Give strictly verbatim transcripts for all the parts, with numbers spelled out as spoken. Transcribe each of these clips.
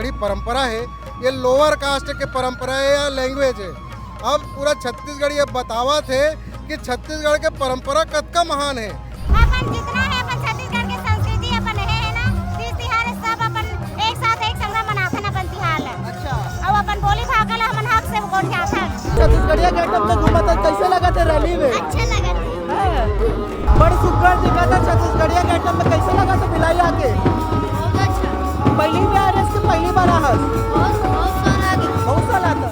छत्तीसगढ़ी परंपरा है, ये लोअर कास्ट के परंपरा है या लैंग्वेज है। अब पूरा छत्तीसगढ़ ये बतावत है कि छत्तीसगढ़ के परंपरा कतका महान है। अपन जितना है, अपन छत्तीसगढ़ के संस्कृति अपन है, है ना, तीज तिहार सब अपन एक साथ एक संग मनाथन अपन तिहार ला। अच्छा। अब अपन बोली भाखा ला हमन हक से गोठियाथन। छत्तीसगढ़िया गेटअप में घूमत हस, कैसे लगत है रैली में? अच्छा लगत है। हाँ। बड़ सुग्घर दिखत हस छत्तीसगढ़िया गेटअप में, कैसे लगत है भिलाई आके? बहुत अच्छा। पहली बार आए हस कि पहली बार आ हस? बहुत, बहुत साल आ गए। बहुत साल आता।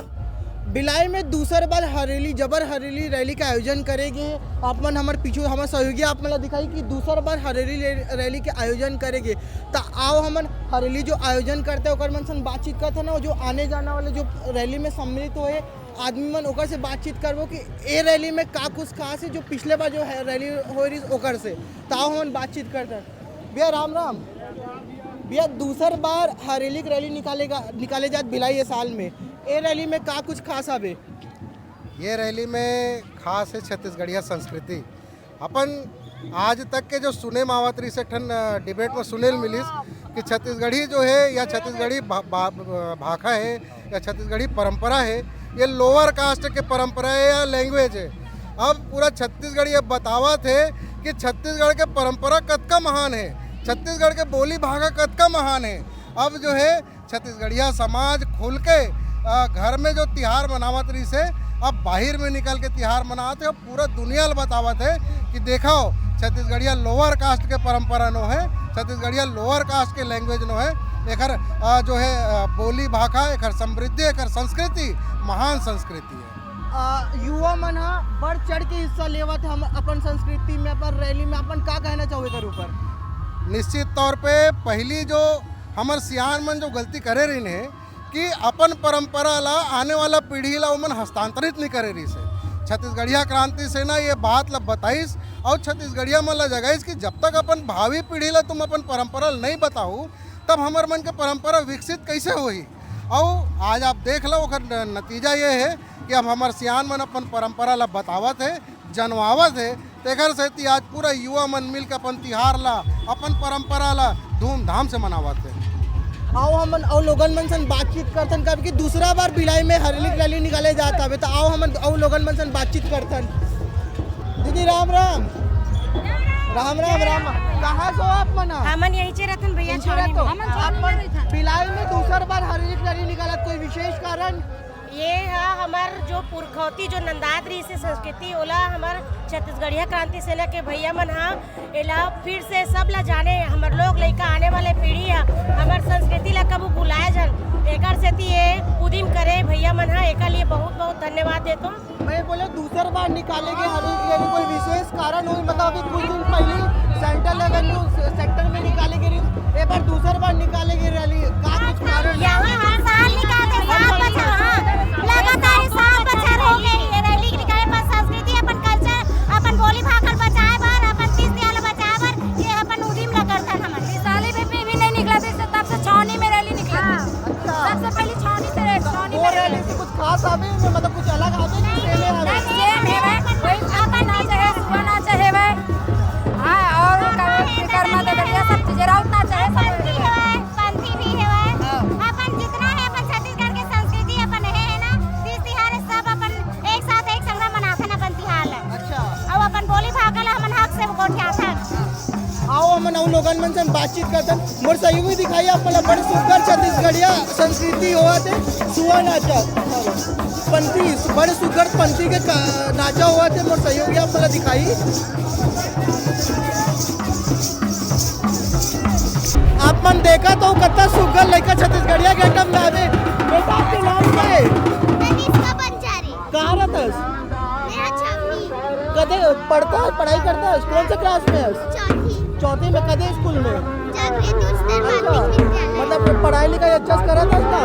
भिलाई में दूसर बार हरेली, जबर हरेली रैली के आयोजन करे गे हे। आप मन हमर पीछू, हमर सहयोगी आप मन ला दिखाही कि दूसर बार हरेली रे-, रैली के आयोजन करे गे। त आओ हमन हरेली जो आयोजन करथे ओकर मन सन बातचीत करथन, अउ जो आने जाने वाले जो रैली में सम्मिलित होए आदमी मन ओकर से बातचीत करबो कि ए रैली में का कुछ खास हे जो पिछले बार जो है रैली होए रहिस ओकर से। त आओ हमन बातचीत करथन। भैया राम राम। भैया दूसर बार हरेली की रैली निकालेगा, निकाले जात भिलाई ये साल में, ए रैली में का कुछ खास हवे? ये रैली में खास है छत्तीसगढ़िया संस्कृति। अपन आज तक के जो सुने में आवत रहिस, एक ठन, अ, डिबेट में सुने ल मिलिस कि छत्तीसगढ़ी जो है या छत्तीसगढ़ी भा-, भा-, भाखा है या छत्तीसगढ़ी परंपरा है, ये लोअर कास्ट के परंपरा है या लैंग्वेज है। अब पूरा छत्तीसगढ़ ये बतावत है कि छत्तीसगढ़ के परंपरा कतका महान है, छत्तीसगढ़ के बोली भाखा कतका महान है। अब जो है छत्तीसगढ़िया समाज खुल के, अ, घर में जो तिहार मनावत रहिस हे, अब बाहिर में निकल के तिहार मनावत हे, अब पूरा दुनिया ल बतावत हे कि देखो, छत्तीसगढ़िया लोअर कास्ट के परंपरा नो है, छत्तीसगढ़िया लोअर कास्ट के लैंग्वेज नो है। एकर, अ, जो है, अ, बोली भाखा, एकर समृद्धि, एकर संस्कृति, महान संस्कृति है। अ, युवा मन ह बढ़ चढ़ के हिस्सा लेवत हे हम अपन संस्कृति में, अपन रैली में, अपन का कहना चाहू एकर ऊपर? निश्चित तौर पे पहली जो हमर सियान मन जो गलती करे रहिन हे कि अपन परंपरा ला आने वाला पीढ़ी ला ओमन हस्तांतरित नहीं करे रहिस हे। छत्तीसगढ़िया क्रांति सेना ये बात ला बताइस अउ छत्तीसगढ़िया मन ला जगाइस कि जब तक अपन भावी पीढ़ी ला तुम अपन परंपरा ला नहीं बताहू, तब हमर मन के परंपरा विकसित कैसे होही? अउ आज आप देख लो, ओकर न-, नतीजा ये हे कि अब हमर सियान मन अपन परंपरा ला बतावत हे, जनवावत हे, तेकर सेती आज पूरा युवा मन मिल के अपन तिहार ला, अपन परंपरा ला धूमधाम से मनावत हे। आओ हमन अउ लोगन मन सन बातचीत करथन, काबर कि दूसरा बार भिलाई में हरेली रैली निकाले जात हवे, त आओ हमन अउ लोगन मन सन बातचीत करथन। दीदी राम राम। राम राम, राम राम। कहाँ से हो आप मन? हमन यहीं से रथन भैया, यहीं से छावनी रहते हो? में। हमन आप छावनी मन में रथन। भिलाई में दूसर बार हरेली रैली निकालत, कोई विशेष कारण? ये ह हमर जो पुरखौती जो नंदात रहिस हे संस्कृति, ओला हमर छत्तीसगढ़िया क्रांति सेना के भैया मन ह एला फिर से सब ला जाने, हमर लोग लइका आने वाले पीढ़ी ह हमर संस्कृति ला कभू भुलाए झन, एकर सेती ये उदिम करे भैया मन ह, एकर लिए बहुत बहुत धन्यवाद देथों। मैं बोले दूसर बार निकाले गे हरेली रैली, कोई विशेष कारण होही? मतलब अभी कुछ दिन पहले सेंट्रल एवेन्यू से-, सेक्टर में निकाले गे रहिस, ए बार दूसर बार निकाले गे रैली, का कुछ कारण? यहाँ हर साल निकालते, सात बछर, हाँ, लगातार सात बछर हो गे ये रैली निकाले, पर संस्कृति, अपन कल्चर, अपन बोली भाखा ल बचाए बर, अपन तीज तिहार ल बचाए बर, ये अपन उदिम ल करथन हमन। विशाली भी, भी नहीं निकला, तब से छावनी में रैली निकला। हाँ। अच्छा। सबसे पहले छावनी से रहे, छावनी वो में रैली से कुछ खास आवे में, मतलब कुछ अलग आवे कि सेमे आवे? नहीं, सेम हेवय, वही अपन नाच हे, सुआ नाच हेवय। हाँ, और का, विश्वकर्मा ददरिया सब चीजें, राउत नाच हे, सब पंथी हेवय। हेवय, पंथी भी हेवय। हाँ। अपन जितना है, अपन छत्तीसगढ़ के संस्कृति अपन है, है ना, तीज तिहार सब अपन एक साथ एक संग मनाथन अपन तिहार ला। अच्छा। अउ अपन बोली भाखा ला हमन हक से गोठियाथन। आओ हमन अउ लोगन मन से बातचीत करथन। मोर सहयोगी दिखाही आप मन ला बड़ सुग्घर छत्तीसगढ़िया संस्कृति होवत हे, सुआ नाचा। पंथी, बड़ सुग्घर पंथी के का-, नाचा होवत हे, मोर सहयोगी आप मन ला दिखाही। आप मन देखत हो कतना सुग्घर लइका छत्तीसगढ़िया गेटअप में आवे। बेटा, आपके नाम का हे? तनिष्का पंचारी। कहाँ रहथस? मेरा छवनी। कदे पढ़ता है, पढ़ाई करता है? कौन से क्लास में है? चौथी। चौथी में कदे स्कूल में? जागृति उच्चतर माध्यमिक विद्यालय। मतलब पढ़ाई लिखाई अच्छा से करत हस ना?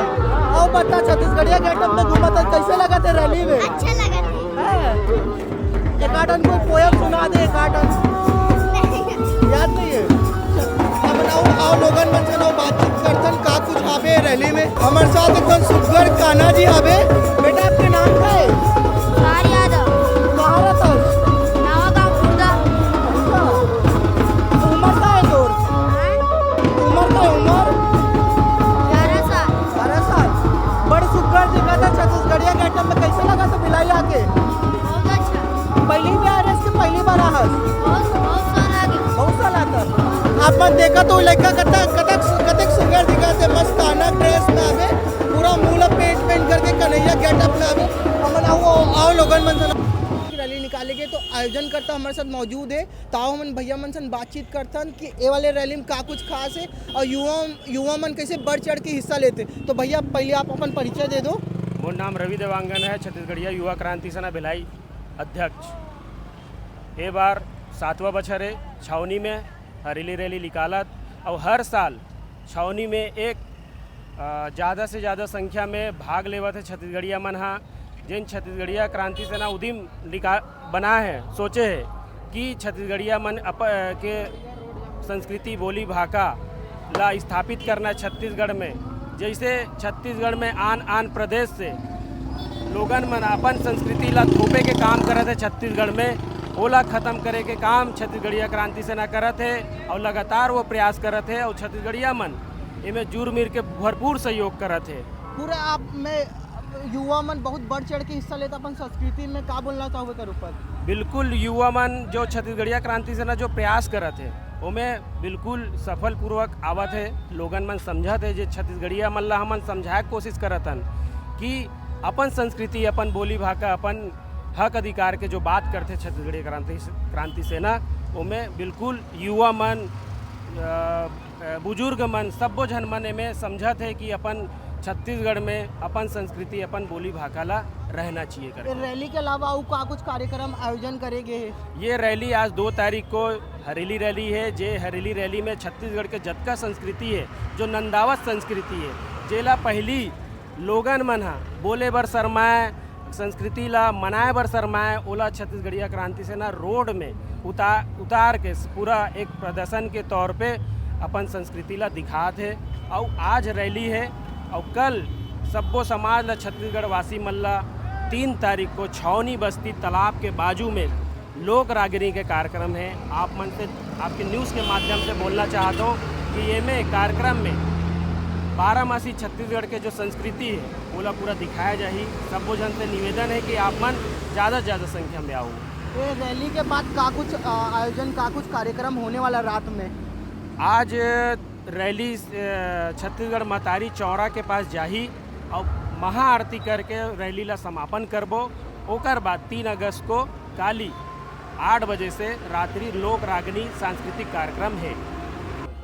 अउ बता, छत्तीसगढ़िया गेटअप में घूमत हस, कैसे लगत हे रैली में? अच्छा लगत हे। हैं? एकाठन कोई पोयम सुना दे, एकाठन। नहीं। याद नहीं है? अब आओ, आओ लोगन मन से ना बातचीत करथन, का कुछ आवे रैली में। हमर साथ एक ठन सुग्घर कान्हा जी आवे। बेटा, आपके नाम का है? तार यादव। कहाँ रहता है? नवा गांव खुर्दा। अच्छा। उम्र का है तोर? हाँ? उम्र का है, उम्र? ग्यारह साल। आप मन देखा तो लइका कतक, कतक, कतक सुंदर दिखत हे, मस्ताना ड्रेस में आवे, पूरा मुंह ला पेंट, पेंट करके कन्हैया गेटअप में आवे। हमन आओ, आओ लोगन मन से रैली निकाले के तो आयोजन करता हमारे साथ मौजूद है। ताओ हमन भैया मन से बातचीत करथन कि ए वाले रैली में का कुछ खास है और युवा, युवा मन कैसे बढ़ चढ़ के हिस्सा लेते। तो भैया, पहले आप अपन परिचय दे दो। मोर नाम रवि देवांगन है, छत्तीसगढ़िया युवा क्रांति सेना भिलाई अध्यक्ष। ए बार सातवां बछर है छावनी में हरेली रैली निकालत, और हर साल छावनी में एक, अ, ज़्यादा से ज़्यादा संख्या में भाग लेवत है छत्तीसगढ़िया मन हा। जेन छत्तीसगढ़िया क्रांति सेना उदिम निका-, बना है, सोचे है कि छत्तीसगढ़िया मन अप-, के संस्कृति, बोली, भाखा ला स्थापित करना छत्तीसगढ़ में। जैसे छत्तीसगढ़ में आन, आन प्रदेश से लोगन मन अपन संस्कृति ला थोपे के काम करत है छत्तीसगढ़ में, ओला खत्म करे के काम छत्तीसगढ़िया क्रांति सेना करत है और लगातार वो प्रयास करत है और छत्तीसगढ़िया मन एमे जुड़ मिल के भरपूर सहयोग करत है। पूरा आप में युवा मन बहुत बढ़ चढ़ के हिस्सा लेता अपन संस्कृति में, का बोलना चाहूँगा एकर ऊपर? बिल्कुल, युवा मन जो छत्तीसगढ़िया क्रांति सेना जो प्रयास करत है, ओमे बिल्कुल सफलपूर्वक आवत है। लोगन मन समझत है, जे छत्तीसगढ़िया मन ला हमन समझाए के कोशिश करत हन कि अपन संस्कृति, अपन बोली भाखा, अपन हक अधिकार के जो बात करथे छत्तीसगढ़िया क्रांति, क्रांति सेना, ओमे बिल्कुल युवा मन, अ, अ, बुजुर्ग मन, सब्बो झन मन एमे समझत हे कि अपन छत्तीसगढ़ में अपन संस्कृति, अपन बोली भाखा ला रहना चाहिए करके। रैली के अलावा अउ का कुछ कार्यक्रम आयोजन करे गे हे? ये रैली आज दो तारीख को हरेली रैली है, जे हरेली रैली में छत्तीसगढ़ के जतका संस्कृति है, जो नंदावत संस्कृति है, जेला पहली लोगन मन ह बोले बर शरमाए, संस्कृति ला मनाए बर शरमाए, ओला छत्तीसगढ़िया क्रांति सेना रोड में उता-, उतार के पूरा एक प्रदर्शन के तौर पे अपन संस्कृति ला दिखात हे। अउ आज रैली हे, अउ कल सब्बो समाज ला, छत्तीसगढ़ वासी मन ला तीन तारीख को छावनी बस्ती तालाब के बाजू में लोक रागिनी के कार्यक्रम हे। आप मन से, आपके न्यूज़ के माध्यम से बोलना चाहत हों कि एमे कार्यक्रम में बारामासी छत्तीसगढ़ के जो संस्कृति हे, ओला पूरा दिखाया जाही। सब्बो झन से निवेदन हे कि आप मन ज़्यादा से ज़्यादा संख्या में आओ। ये रैली के बाद का कुछ, अ, आयोजन, का कुछ कार्यक्रम होने वाला रात में? आज रैली, अ, छत्तीसगढ़ महतारी चौरा के पास जाही और महाआरती करके रैली ला समापन करबो। ओकर बाद तीन अगस्त को काली आठ बजे से रात्रि लोक रागनी सांस्कृतिक कार्यक्रम हे।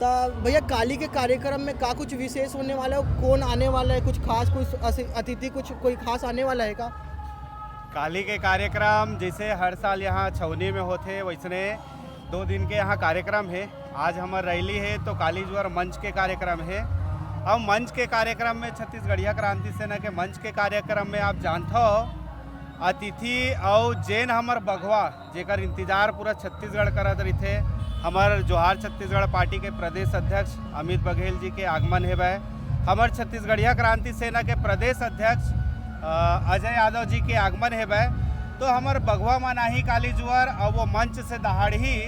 त भैया, काली के कार्यक्रम में का कुछ विशेष होने वाला है? कौन आने वाला है? कुछ खास, कुछ अस-, अतिथि, कुछ कोई खास आने वाला है का? काली के कार्यक्रम जैसे हर साल यहाँ छौनी में होथे, वैसने दो दिन के यहाँ कार्यक्रम हे। आज हमर रैली हे तो काली जुवर मंच के कार्यक्रम हे। अब मंच के कार्यक्रम में, छत्तीसगढ़िया क्रांति सेना के मंच के कार्यक्रम में आप जानथो, अतिथि अउ जेन हमर बघवा, जेकर इंतजार पूरा छत्तीसगढ़ करत रहिथे, हमर जोहार छत्तीसगढ़ पार्टी के प्रदेश अध्यक्ष अमित बघेल जी के आगमन हेवय, हमर छत्तीसगढ़िया क्रांति सेना के प्रदेश अध्यक्ष, अ, अजय यादव जी के आगमन हेवय, तो हमर बघवा मन आही काली जुवर, अउ वो मंच से दहाड़ही,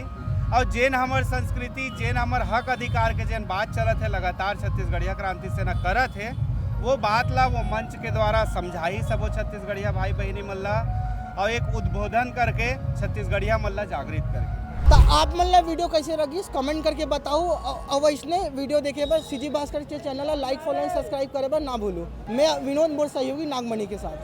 अउ जेन हमर संस्कृति, जेन हमर हक अधिकार के जेन बात चलत हे, लगातार छत्तीसगढ़िया क्रांति सेना करत हे, वो बात ला वो मंच के द्वारा समझाही सबो छत्तीसगढ़िया भाई बहिनी मन ला, अउ एक उद्बोधन करके छत्तीसगढ़िया मन ला जागृत करही। त आप मन ला वीडियो कैसे लगिस, कमेंट करके बताओ। अ-, अउ वैसने वीडियो देखे बर सीजी भास्कर के चैनल ला like, follow and subscribe करे बर ना भूलो। मैं विनोद, मोर सहयोगी नागमणि के साथ।